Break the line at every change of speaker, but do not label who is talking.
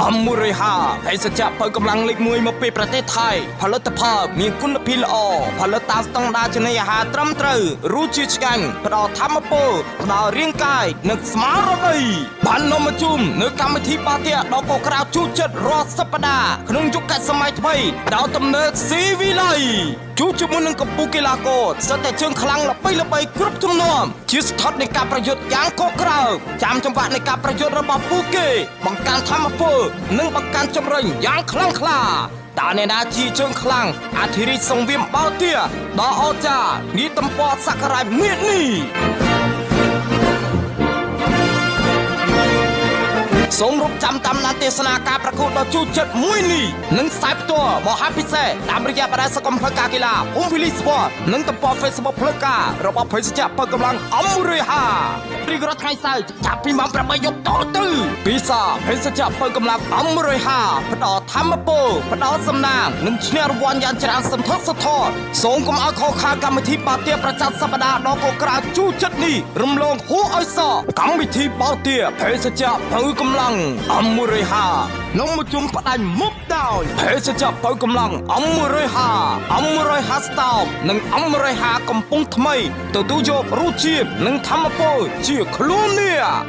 អម150ភេសជ្ជៈបើកម្លាំងលេខ1មកពីប្រទេសថៃផលិតផលមានគុណភាពល្អផលិតតាមស្តង់ដារចំណីអាហារត្រឹមត្រូវរសជាតិឆ្ងាញ់ផ្ដល់ធម៌ពលផ្ដល់រាងកាយនិងស្មារតីបាននាំមកជូននៅកម្មវិធីបាទាដ៏កក្រាវជួបចិត្តរាល់សប្តាហ៍ក្នុងយុគសម័យថ្មីដល់ទំនើបស៊ីវិល័យជួបជាមួយនឹងកម្ពុជាកីឡាករសិតតែជើងខ្លាំងល្បីល្បីគ្រប់ជំនាន់ជាស្ថិតនៃការប្រយុទ្ធយ៉ាងកក្រើកចាំចង្វាក់នៃការប្រយុទ្ធរបស់ពួកគេបង្កើនធម៌ពលនិងបង្កើនជំរុញយ៉ាងខ្លាំងក្លាតើអ្នកណាជាជើងខ្លាំងអធិរាជសង្វៀមបោទាដ៏អស្ចារ្យនេះតំពតសក្ការៈមាសនេះ សូមរកចាំតាមដានទេសនាការប្រកួតដ៏ជូរចិត្តមួយនេះនិងខ្សែផ្ទាល់មហាពិសេសតាមរយៈបណ្ដាញសង្គមផ្លូវការកីឡាភូមិវីលីស្ពតនិងទំព័រ Facebook ផ្លូវការរបស់ភេសជ្ជៈបើកម្លាំងអំរឿហារីករាល់ថ្ងៃសៅរ៍ចាប់ពីម៉ោង8យប់តទៅពិសាភេសជ្ជៈបើកម្លាំងអំរឿហាផ្ដល់ធម្មពលផ្ដល់សំណាងនិងឈ្នះរង្វាន់យ៉ាងច្រើនសន្ធឹកសន្ធាប់សូមកុំឲ្យខកខានកម្មវិធីបាទាប្រចាំសប្តាហ៍ដ៏កក្រើកជូរចិត្តនេះរំលងហួឲ្យសក់កម្មវិធីបោទាភេសជ្ជៈបើកម្លាំងអំរឿហានំមកជុំផ្ដាច់មុខដោយភេសជ្ជៈបើកម្លាំងអំរឿហាអំរឿហាស្តោបនិងអំរឿហាកំពុងថ្មីទទួលយករសជាតិនិងធម្មពលជាខ្លួននេះ។